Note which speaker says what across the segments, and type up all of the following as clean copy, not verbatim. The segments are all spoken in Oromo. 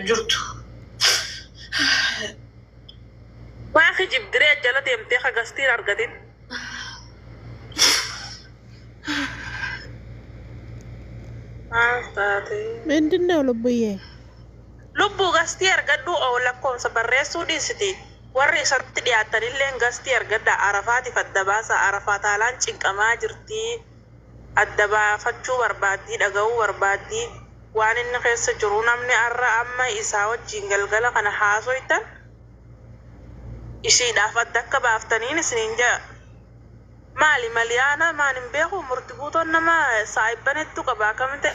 Speaker 1: Jirtu.
Speaker 2: Maa kijibdiree jala deemtee hagastiin argatin? Maal taate?
Speaker 3: ምንድን ነው ልቡዬ?
Speaker 2: Lubbuu gastii argadhu oo lakkoofsa barreessuu dhiisiti. Warri isatti dhiyaatanillee gastii argadha. Arafaatiif adda baasa. Arafaa taalaan cinqamaa jirti. Adda baafachuu barbaaddii, dhaga'uu barbaaddii. Waan inni keessa jiru namni arra amma isaa wajjin galgala kana haasoytan ishiidhaaf adda akka baaftaniin isiniin jedha. Maali maliyaana maan hin beeku murti guutoon nama saayibbanettu qaba akkamitti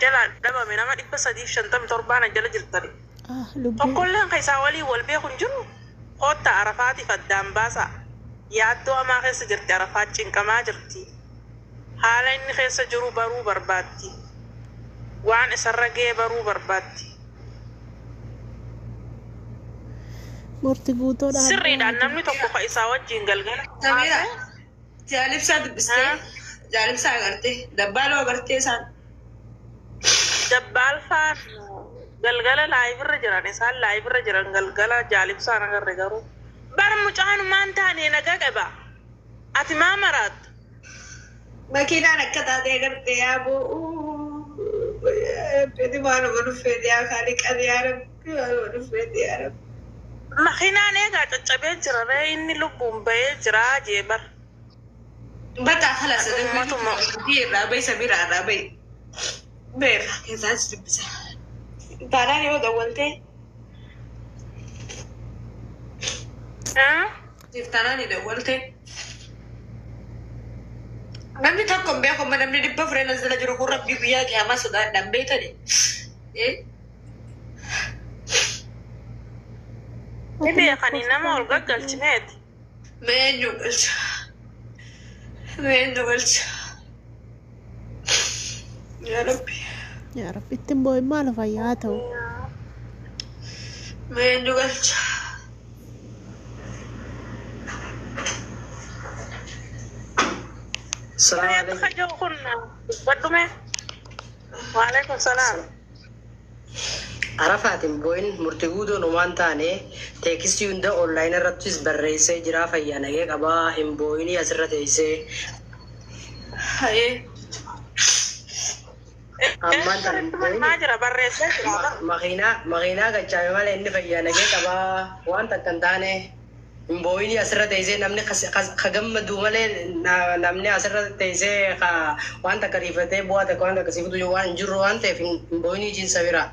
Speaker 2: jala dhabame nama 357 jala jirtani.
Speaker 3: Ah, lubbuu.
Speaker 2: Tokkolleen kan isaa waliin wal beeku hin jiru. Kootta Arafaatiif addaan baasa. Yaaddoo hamaa keessa jirti, Arafaat cinqamaa jirti. Haala inni keessa jiru baruu barbaaddi. Waan isarra ga'e baruu barbaaddi.
Speaker 3: Murti guutoodhaan.
Speaker 2: Sirriidhaan namni tokko kan isaa wajjin galgala
Speaker 1: Samiira,
Speaker 2: haasa'e.
Speaker 1: jaalibsaa dubbistee, jaalibsaa agartee, dabbaaloo agartee isaan.
Speaker 2: Dabbaal faan galgala laayifirra jiran, isaan laayifirra jiran galgala jaalibsaan agarre garuu. Bara mucaanumaan taane nagaa qaba. Ati maa maraattu?
Speaker 1: Makiinaan akka taate agartee yaa boo. Rabbi maaluma dhufeeti yaa kaaliqani yaa Rabbi maaluma dhufeeti yaa Rabbi.
Speaker 2: Makiinaan eegaa caccabee jira ree, inni lubbuun bahee jira jee bar.
Speaker 1: Bakka halas
Speaker 2: Uummatuma.
Speaker 1: irraa bahi, Samiira irraa bahi. Beerra keessaa si dubbisa. Taanaan yoo dawwaltee siif taanaan ni dawwaltee. Namni tokko hin beeku amma namni 400 as jala jiru kun Rabbii guyyaa qiyaamaa sodaadhaan beekani.
Speaker 2: Ni beekanii nama ol gaggalchineeti.
Speaker 1: Mee eenyu galcha? Mee eenyu galcha? Yaa Rabbi.
Speaker 3: Yaa Rabbi ittiin boo'in, maal fayyaa haa ta'u.
Speaker 1: Mee eenyu galcha?
Speaker 4: Assalamu
Speaker 2: Reet
Speaker 4: alaikum.
Speaker 2: kajoo kun dubbadhume. Waalaikum salaam.
Speaker 4: Arafaatiin boo'in, murtii guutuun homaan taane, teekistii hunda online irrattis barreessee jira, fayyaa nagee qabaa, hin boo'inii asirra teessee.
Speaker 1: Hayee.
Speaker 4: Ammaan tana hin boo'ini.
Speaker 2: Maa jira, barreessee jira bara.
Speaker 4: Makiinaa galchaame malee inni fayyaa nagee qabaa, waan takka hin taane, hin boo'inii asirra teessee. Namni ka gammadu malee namni asirra teessee ka waan takka riifatee bu'aa takka waan takka siifatu waan hin jirru waan ta'eef hin boo'inii jiinsa bira.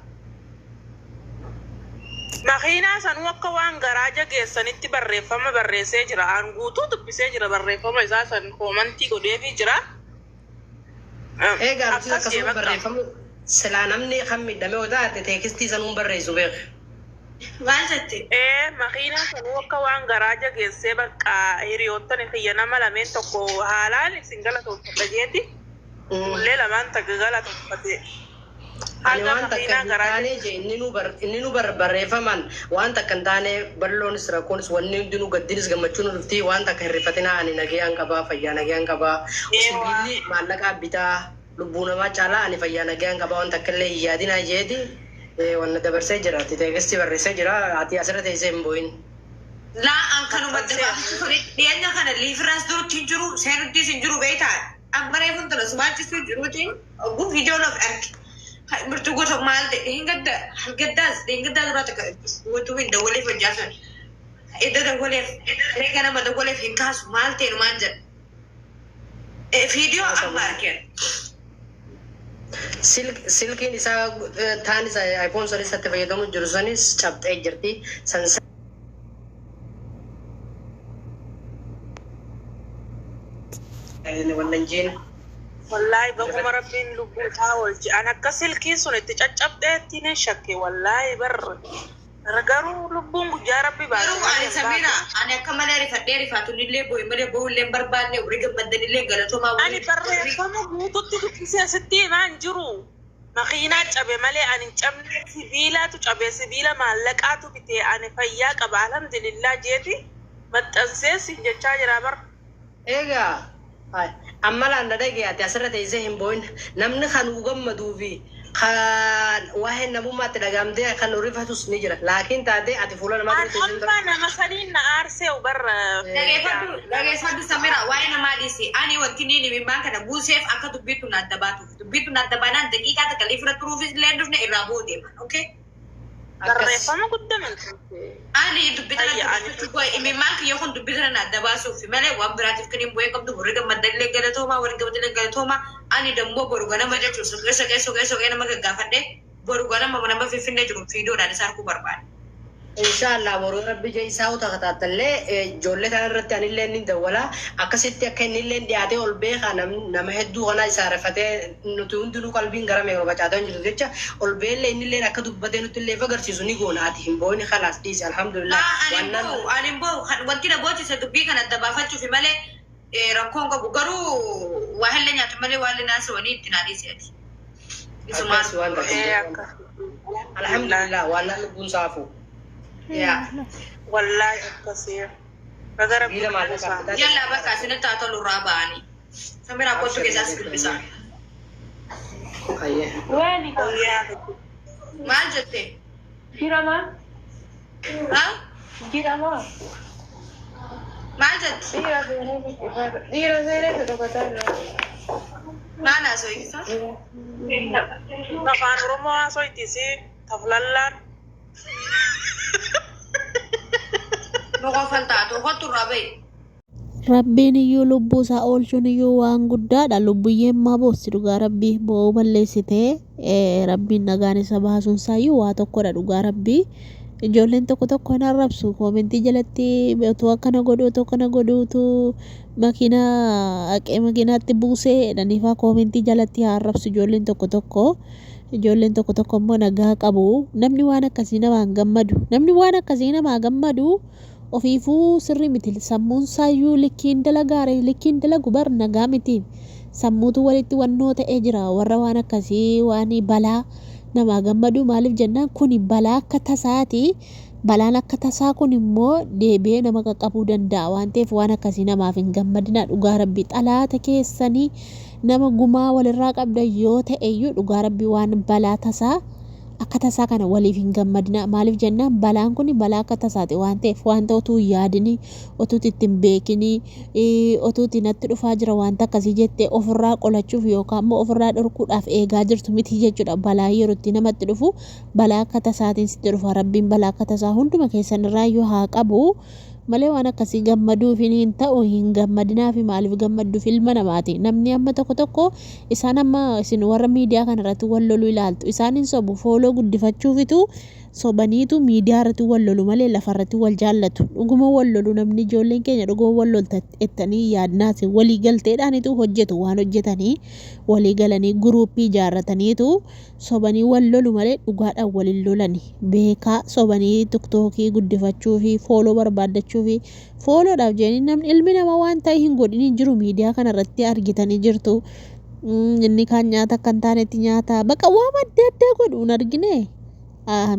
Speaker 2: Makiinaa sanuu akka waan garaaja geessanitti barreeffama barreessee jira. Aan guutuu dubbisee jira barreeffama isaa san, koomantii godheefii jira.
Speaker 4: Egaa nuti
Speaker 2: Akkas jee
Speaker 4: akkasuma
Speaker 2: bakka.
Speaker 4: barreeffamu silaa namni kan miidhame yoo taate teekistii sanuun barreessu beeku.
Speaker 1: Maal jette?
Speaker 2: Ee, makiinaa sanuu akka waan garaaja geessee bakka hiriyoottan kiyya nama lameen tokko haalaan isin galatoomfadha jeeti. Ullee lamaan takka galatoomfate.
Speaker 4: Ani
Speaker 2: Haga
Speaker 4: waan takka
Speaker 2: makiinaa
Speaker 4: hin
Speaker 2: garaaja.
Speaker 4: taane je inni nu bar barreeffaman waan takka hin taane, bal'oonis rakkoonis wanni hundinuu gaddinis gammachuun nu dhufti, waan takka hin rifatinaa, ani nagayaan qabaa, fayyaa nagayaan qabaa. Sibiilli maallaqaa bitaa lubbuu namaa caalaa, ani fayyaa nagayaan qabaa, waan takka illee hin yaadinaa jeeti wanna dabarsee jira, ati teekistii barreessee jira, ati asirra teessee hin boo'in.
Speaker 1: Laa, an kanuma dabaafachuu dhiyeenya kana liifiraas durutti hin jiru, seenuttis hin jiru beektaa. Amma reefuun tana sumaachisuu jiruutiin oguu viidiyoon of arge. Murtuu gosa maal ta'e hin gadda gaddaas hin gaddaa duraa takka guutuu hin dawwaleef hojjaa sun. Edda dawwaleef reega nama dawwaleef hin kaasu, maal ta'e maal jedha. Viidiyoo amma argeen.
Speaker 4: Silkiin isaa taan isa iPhone sanis itti fayyadamu jiru sanis cabxee jirti. San wannan jiin.
Speaker 2: Wallaahi baguma Rabbiin lubbuu isaa oolche. An akka silkiin sun itti caccabxeetti ni shakke wallaahi bar. Garuu lubbuun guyyaa Rabbi baase
Speaker 1: Garuu
Speaker 2: malee
Speaker 1: ani
Speaker 2: hin
Speaker 1: Samiira
Speaker 2: baatu.
Speaker 1: ani akka malee rifadhee rifaatun illee bo'e malee bo'ullee hin barbaanne, warri gammaddanillee galatoomaa.
Speaker 2: Ani barreeffama guututti dubbisee asitti himaa hin jiru. Makiinaa cabe malee ani hin cabne, sibiilaatu cabe, sibiila maallaqaatu bitee, ani fayyaa qaba alhamdulillah jeeti maxxansee siin jechaa jira bar.
Speaker 4: Egaa amma laan na dhagee, ati asirra teessee hin boo'in, namni kanuu gammaduu fi Kan waa'ee namummaatti dhagahamtee kan nu rifatus ni jira. Laakiin taatee ati fuula namaa
Speaker 2: An
Speaker 4: dura teessee
Speaker 2: amma nama saniin na aarsee barra.
Speaker 1: Dhageeffadhu, dhageeffadhu Samira, waa'ee namaa dhiisi. Ani wanti inni imimmaan kana buuseef akka dubbiitu na adda baatuuf. Dubbiitu na adda baanaan daqiiqaa takka liifira turuufis illee hin dhufne irraa bu'uu deeman. Okay?
Speaker 4: Akkas.
Speaker 2: Barreeffama guddaa miti.
Speaker 1: Ani dubbii tana
Speaker 2: Ayya, ani
Speaker 1: dubbachuu bu'e imimmaan kiyya kun dubbii tana na adda baasuuf malee waan biraatiif kan hin bu'ee qabdu warri gammaddanillee galatoomaa, warri gammaddanillee galatoomaa. Ani dammoo boru ganama jechuun soqee soqee soqee soqee nama gaggaafadhe boru ganama nama Finfinnee jiru fiidoodhaan isa arguu barbaada.
Speaker 4: Inshaallah boruu rabbi ija isaa utaa kataattallee ijoollee kana irratti anillee ni dawwala. Akkasitti akka inni illee dhiyaatee ol beekaa nama hedduu kana isaa rifatee nuti hundinuu qalbiin gara meeroo facaatee hin jirtu jecha ol beellee inni illee akka dubbatee nutti illee agarsiisu ni goona. Ati hin boo'ini kalaas dhiisi alhamdulillah.
Speaker 1: Ani hin
Speaker 4: Wannan
Speaker 1: boo'u, ani hin boo'u. Wanti na boochise dubbii kana adda baafachuufi malee rakkoon qabu garuu waa illee nyaatu malee waa illee naasawanii itti naa dhiisi ati. Isumaan.
Speaker 4: Akkas waan
Speaker 2: Ee,
Speaker 4: ta'eef.
Speaker 2: akkas.
Speaker 4: Alhamdulillah waan lubbuun saafu.
Speaker 1: Yaa.
Speaker 2: Wallaahi akkasii. Baga rabbi
Speaker 4: Sibiila maallaqaa
Speaker 2: buusaa.
Speaker 4: bitaa.
Speaker 1: Yallaa bakka isinitti haa tolu irraa ba'anii. Samiraa kottu keessaa si dubbisaa.
Speaker 4: Ayyee.
Speaker 5: Waani
Speaker 2: Guyyaa.
Speaker 1: Maal jette?
Speaker 5: Jiramaa?
Speaker 1: Ha?
Speaker 5: Jiramaa?
Speaker 1: Maal jette?
Speaker 5: Dhiira seenee dhiira seenee dhokataa jira.
Speaker 1: Maal haasofta?
Speaker 2: Afaan Oromoo haasoytisi taflallaan.
Speaker 1: Nu qofal taatu kottu irraa ba'i.
Speaker 3: Rabbiin iyyuu lubbuu isaa oolchuun iyyuu waan guddaadha. Lubbuyyeen maa boossi dhugaa rabbii bo'oo balleessitee rabbiin nagaan isa baasuun isaa iyyuu waa tokkodha dhugaa rabbii. Ijoolleen tokko tokko hin arrabsu koomentii jalatti utuu akkana godhu utuu akkana godhu utuu makiinaa haqee makiinaatti buusee jedhaniifaa koomentii jalatti haa arrabsu ijoolleen tokko tokko. Ijoolleen tokko tokko immoo nagaa qabu. Namni waan akkasii namaa hin gammadu. Namni waan akkasii namaa gammadu ofiifuu sirrii miti. Sammuun isaayyuu likkiin dalagaare likkiin dalagu bar nagaa miti. Sammuutu walitti wannoo ta'ee jira. Warra waan akkasii waan balaa namaa gammadu maaliif jennaan kuni balaa akka tasaati. Balaan akka tasaa kun immoo deebi'ee nama qaqqabuu danda'a waan ta'eef waan akkasii namaaf hin gammadina dhugaa rabbii. Xalaata keessanii nama gumaa walirraa qabdan yoo ta'e iyyuu dhugaa rabbii waan balaa tasaa akka tasaa kana waliif hin gammadina. Maaliif jennaan balaan kun balaa akka tasaati waan ta'eef wanta utuu hin yaadini utuu itti hin beekini utuu itti natti dhufaa jira wanta akkasii jettee ofirraa qolachuuf yookaan immoo ofirraa dhorkuudhaaf eegaa jirtu miti jechuudha. Balaa yeroo itti namatti dhufu balaa akka tasaatiin sitti dhufa. Rabbiin balaa akka tasaa hunduma keessan irraa iyyuu haa qabu. Malee waan akkasii gammaduuf hin ta'u hin gammadinaa fi maaliif gammadduuf ilma namaati. Namni amma tokko tokko isaan amma isin warra miidiyaa kana irratti wal loluu ilaaltu. Isaan hin sobu fooloo guddifachuufitu sobaniitu miidiyaa irratti wal lolu malee lafa irratti wal jaallatu. Dhuguma wal lolu namni ijoolleen keenya dhuguma wal lolta jettanii yaadnaas walii galteedhaanitu hojjetu waan hojjetanii walii galanii guruuppii ijaarrataniitu sobanii wal lolu malee dhugaadhaan wal hin lolani. Beekaa sobanii tiktookii guddifachuu fi fooloo barbaaddachuu fi fooloodhaaf jedhanii namni ilmi namaa waan ta'e hin godhin hin jiru miidiyaa kana irratti argitanii jirtu. Inni kaan nyaata akka hin taanetti nyaata bakka waan adda addaa godhu hin argine.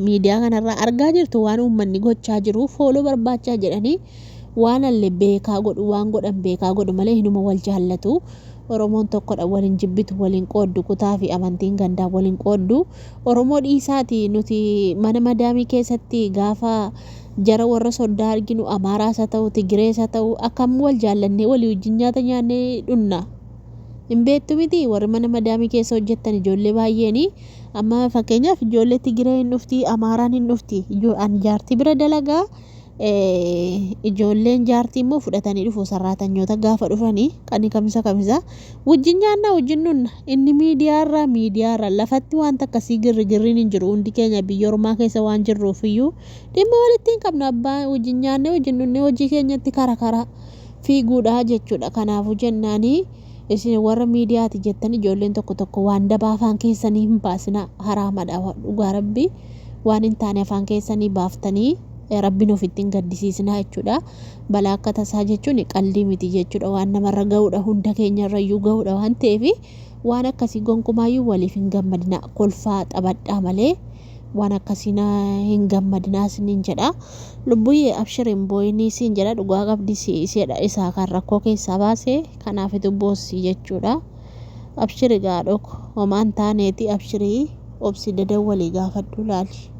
Speaker 3: Miidiyaa kanarraa argaa jirtu waan uummanni gochaa jiru fooloo barbaachaa jedhanii waan allee beekaa godhu waan godhan beekaa godhu malee hinuma wal jaallatu. Oromoon tokkodha waliin jibbitu waliin qooddu kutaa fi amantiin gandaa waliin qooddu. Oromoo dhiisaati nuti mana madaamii keessatti gaafa jara warra soddaa arginu Amaaraas haa ta'u Tigirees haa ta'u akkam wal jaallannee walii wajjin nyaata nyaannee dhunna. Hin beektu miti warri mana madaamii keessa hojjettan ijoollee baay'eeni. Amma fakkeenyaaf ijoollee Tigiree hin dhufti Amaaraan hin dhufti. An jaartii bira dalagaa ijoolleen jaartii immoo fudhatanii dhufu sarraatanyoota gaafa dhufanii kan kamisa kamisa wajjin nyaannaa wajjin nunna inni miidiyaarraa miidiyaarra lafatti wanta akkasii girri girriin hin jiru hundi keenya biyya ormaa keessa waan jirruuf iyyuu dhimma walitti hin qabnu abbaa wajjin nyaannee wajjin nunnee hojii keenyatti kara kara fiiguudha jechuudha. Kanaafuu jennaanii isin warra miidiyaati jettan ijoolleen tokko tokko waan dabaa afaan keessanii hin baasina haraamadha dhugaa rabbi waan hin taane afaan keessanii baaftanii rabbiin ofitti hin gaddisiisina jechuudha. Balaa akka tasaa jechuun qaldii miti jechuudha. Waan namarra ga'uudha hunda keenyarra iyyuu ga'uudha waan ta'eef waan akkasii gonkumaayyuu waliif hin gammadina kolfaa taphadhaa malee waan akkasii hin gammadinaa isiniin jedha. Lubbuyyee abshir hin boo'inii siin jedha dhugaa qabdi iseedha isaa kan rakkoo keessaa baase kanaafitu boossi jechuudha. Abshiri gaadhoko homaan taaneeti abshirii. Obsi dadawwalii gaafadhu laali.